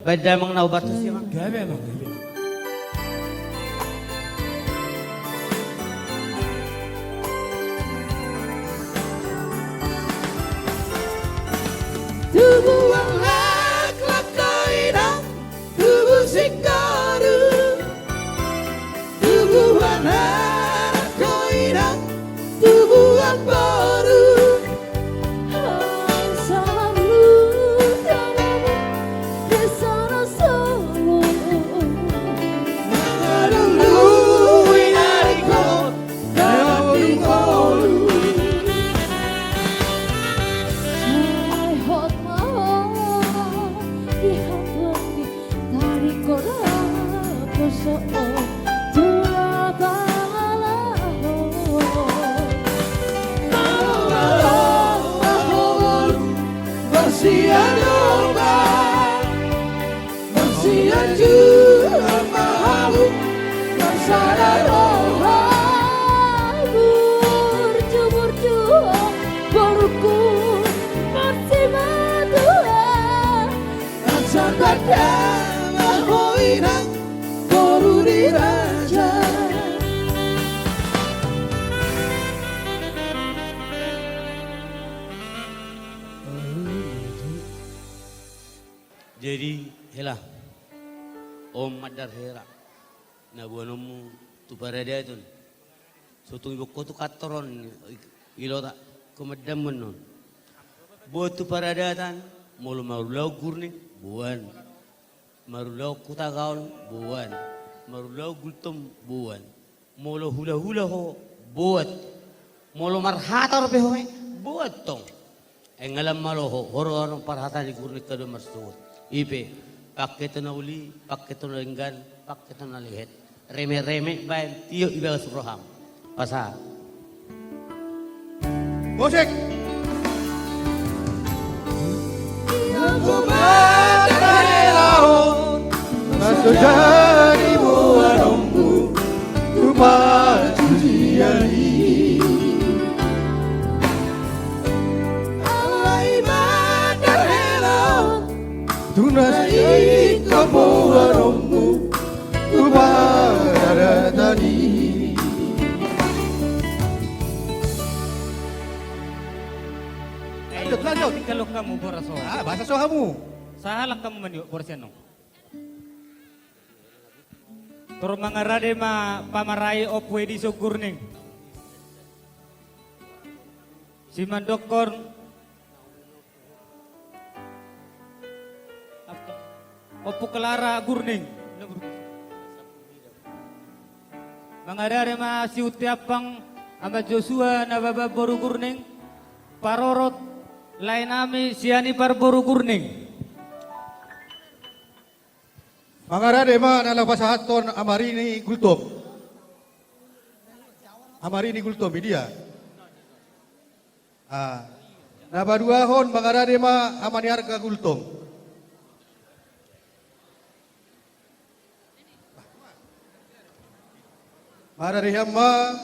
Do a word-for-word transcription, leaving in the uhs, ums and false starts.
Baen damang na obar tu si amang. Gabe amang, gabe. Tubuan laklak ho inang, tubu singkoru. Tubuan anak ho inang, tubuan boru. Hai salalu dalamu desa na solo. Mangalului na ringkot dalam tingkolu. Sai hot ma ho di hambang ni tari kora poso. Tua pala ho. Malo malo ma ho boru marsiadopan. Marsianjuan ma hamu marsada roha. Burju burju borungku marsimatua. Asa tanda ma ho inang boru ni raja. Jadi hela, on mandar hera na boanonmu tu paradaton. So tung diboan ho tu kantor on, ilota ho mandar on. Boan tu paradatan, molo marulaon Gurning, boan. Marulaon Hutagaon, boan. Marulaon Gultom, boan. Molo hulahula ho, boan. Molo marhator pe ho, boan tong. Ai nga lam malo ho, horo-horo parhata ni Gurning haduan marsogot. I pe, pangke tu na uli, pangke tu na denggan, pangke tu na lehet. Remek-remek baen tio i bagas roham. Pasahat. Musik. Ia ho ma tahelahon na so jadi boanonmu tu parsudian i. Alai ma tahelahon tu na ingkon boanonmu tu paradatan i. Lanjut, lanjut. Tinggal lo hamu boras on. Ah, bahasa so hamu. Sahalak hamu maniop boras i annon. Tor mangarade ma pamarai Ompu Edison Gurning. Simandokkon Ompu Klara Gurning. Mangarade ma si Uti Ampang, Ama Josua, na baba boru Gurning. Parorot lae nami si Anipar boru Gurning. Mangarade ma na laho pasahathon Ama Rini Gultom. Ama Rini Gultom, i dia. Ah, na paduahon mangarade ma Ama Niarga Gultom. Marade hian ma